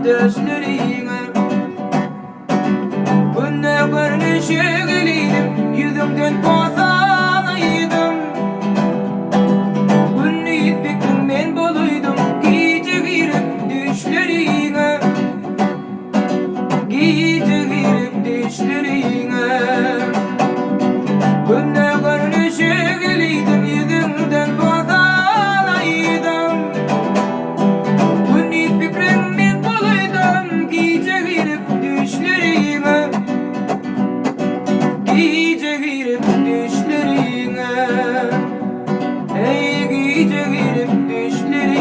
döşleriňe. Günde görnüşe gelýdim, ýüzüňden posa alaýdym. Gündiz pikriň men bolaýdym, gije girip düşleriňe. Gije girip düşleriňe. Günde görnüşe gelýdim, ýüzüňden posa alaýdym. Gündiz pikriň men bolaýdym, gije girip düşleriňe. Gije girip düşleriňe. Eý gije girip düşleriňe.